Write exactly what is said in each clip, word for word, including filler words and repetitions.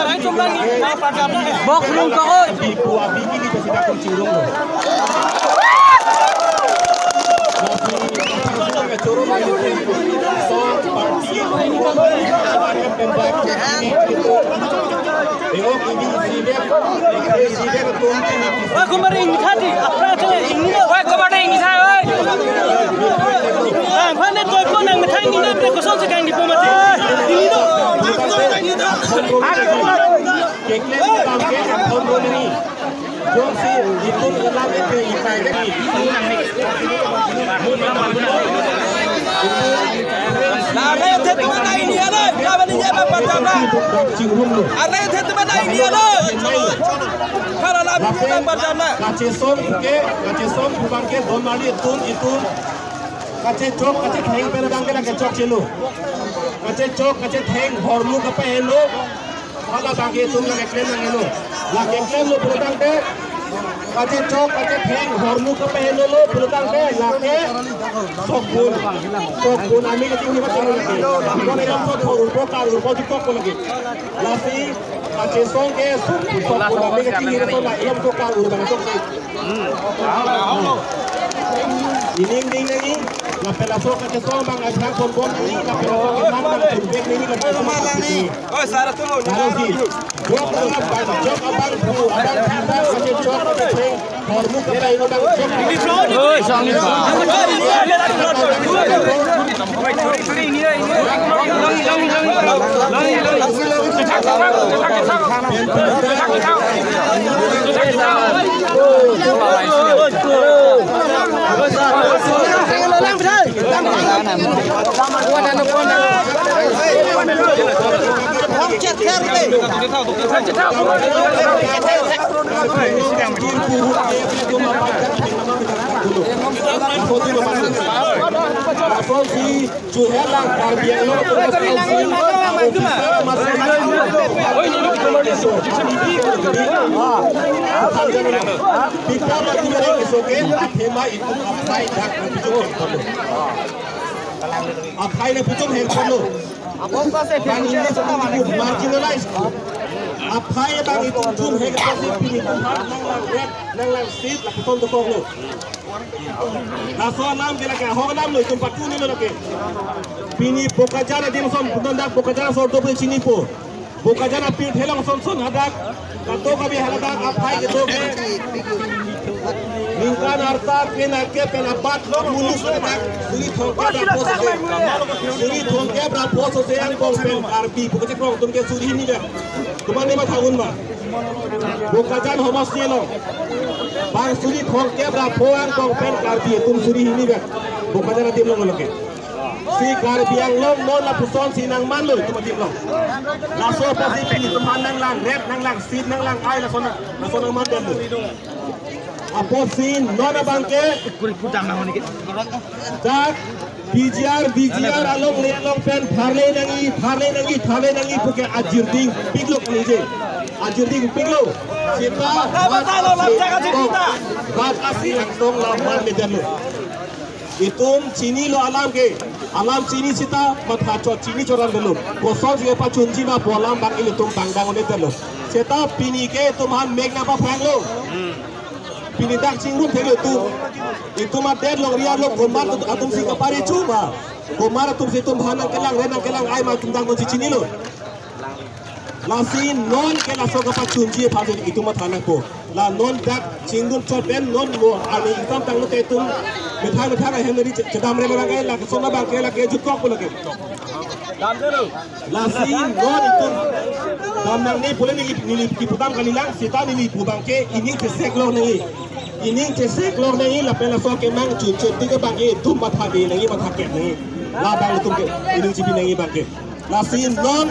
Action nahi. Box room ka oi. Oi, kumare ingtha di, apra te ingni. Oi, kumare ingtha, oi. Ah, mane toipo nang methang ingni, pre koson se kang dipo mati. Ingni do. Keklem tangke, jongsi itum alam ete ikai lagi. Lale the teman ai ni alo, kawan ni apa pertama? Lale the teman ai ni alo. Kalau lama ni apa pertama? Kachesong ke, kachesong bukan ke don mali tun itum. Kachechok, kachetheng pen abang ke la kechok chelo. Kachechok, kachetheng hormu kapahelo. Hala abang ke itum la keklem nanglo. La keklemlo pulotangte. Kachechok, kachetheng hormu kapahelo lo pulotangte. Lake sokpon. Sokpon ami kachingni kachingni lake. Kon elam sok hormu ko kar ko chikok ko lake. Lasi kachesong ke sokpon, sokpon ami kachingni ko la elam sok kar ko bang sok si. Ining ding nangji, lapen laso kachesong abang athak bonbon nangji, lapen laso kemang abang tunbek nangji, lapen laso kemang nangji. Oi, sara tulo. Sara si. Jok abang, jok abang phu, abang phu, kachesong, kachetheng, hormu kapai no abang jok. Oi, sang ni. Chuhelang Karbi Anglong Autonomous Council officer masih kita mati mereng isoke athema itum aphai dak na pichung hengpon. Aphai na pichung hengpon lo. Bang English marginalized. Aphai bang itum chun hengpon si pini itum nang lang red, nang lang sit, lapuson dokok lo. Laso alam ke lake ahok alam lo, itum patu ni lo lake. Pini Bokajan adim ason, putang dak Bokajan asor do chinipo. Bokajan apirthe along son son hadak, kato kabi haladak aphai kedo ke. Ningkan arta ke nake pen abat lo mulus hadak. Suri thongke brapho sose. Suri thongke brapho sose angkong pen Karbi. Bukan cekrong tum ke suri hini dak. Tum ani matha un ma. Bokajan homos ni lo. Bang suri thongke brapho angkong pen Karbi tum suri hini dak. Bokajan adim along lo ke. Si Karbi Anglong non lapuson si nangman lo itum adim along. Laso apotsi pini itum aphan nang lang red, nang lang sit, nang lang ai laso nang, laso nangman detlo. Apotsi non abang ke dak P G R, V G R along le along pen tharle nangji, tharle nangji, tharle nangji puke ajirding piklo kali je. Ajirding piklo. Seta bat asi angtong lam man me detlo. Itum chinilo alam ke, alam chini seta matha chot, chini chot an dolo. Kosonsi kepachunji ma pu alam bang ilitum bang dang un-edetlo. Seta pini ke itum aphan mek nangpapranglo. Pini dak chingrum theklo itum. Itum adet longri arlo komat atum si kapare chu ma. Komat atum si itum aphan nangkelang red nangkelang ai ma itum dang un-e chinilo. Lasi non ke laso kapachunji aphan itum matha nangpo. La non dak chingrum chot pen non mo arni itam tanglo te itum methang methang ahem neri che-, chedam re abang ke la koson abang ke lake jutkok pu lake. Lasi non itum dam nangne pule neli, neli kipu dam kalilang seta neli pu abang ke ining chesek lo nangji. Ining chesek lo nangji lapen laso kemang chun chun tik abang ke itum matha be nangji matha kep nangji. Labang itum ke ining chipi nangji abang ke. Lasi non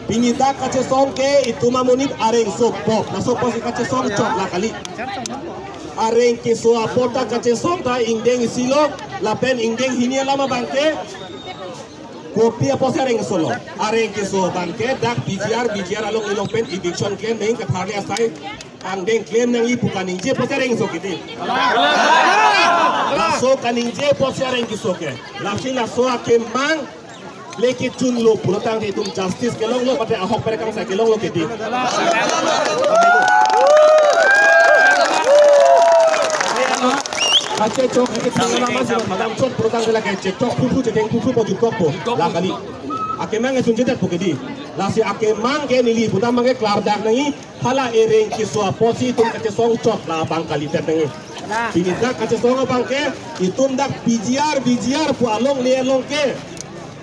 pini dak kachesong ke itum amonit areng sopok. Laso apotsi kachesong chot la kali. Areng keso apot ta kachesong ta ingdeng isi lo lapen ingdeng hini alam abang ke. Kopi apotsi areng keso lo? Areng keso abangke dak P G R, V G R along ilong pen eviction klem nangji, katharli asai angdeng klem nangji pu kaningje apotsi areng keso kedi. Laso kaningje apotsi areng keso ke. Lasi laso akemang le kechunlo pulotangte itum justice kelonglo, mate ahok pen kangsai kelonglo kedi. Kachechok, kachechok, lama si madam chok pulotangte lake chechok phuphu, chetheng phuphu po, jutkokpo. La kali. Akemang esun jedet po kedi. Lasi akemang ke neli putang abangke klardak nangji. Hala areng keso apotsi itum kachesong chot labang kalidet nangji. Pini dak kachesong abangke itum dak P G R, V G R pu alongle along ke.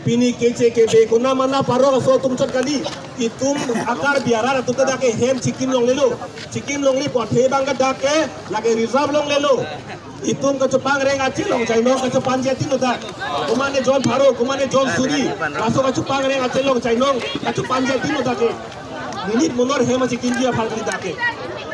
Pini keche kebe konat mana parok aso atum chot kali. Itum a-Karbi arat atum ta dak ke hem chikim longlelo. Chikim longle pu athe abangke dak ke lake reserve longlelo. Itum kachepangreng achelong chainong kachepanji atin lo dak. Komane zone pharo, komane zone suri. Laso kachepangreng achelong chainong kachepanji atin lo dak ke. Monit monor hem achikimji aphan kali dak ke.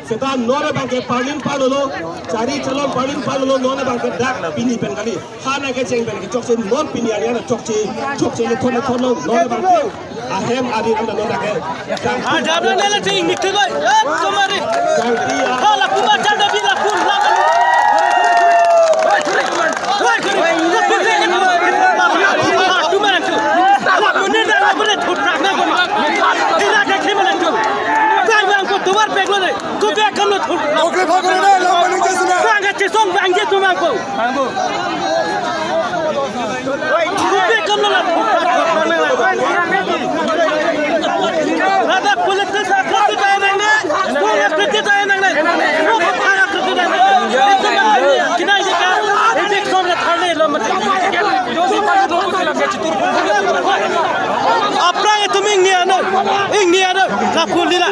Seta non abangke parlin parlolo, chari chalon parlin parlolo, non abangke dak pini pen kali. Hana kecheng pen ke chokche non pini ari ana chokche, chokche le thon le thon lo, non abangke. Ahem ari anda non dak ke. Ah, jabla nela ching mikte koi. Eh, tomari. Jangki ya. Hala kuma jada bila kun lama. Oke, bhag rahe hain, lam bani jaise na. Bang ke chisong bang ke tumang ko. Bang bo. Bang bo. Bang bo. Aphrang itum ingni ano, ingni ano, kapulila.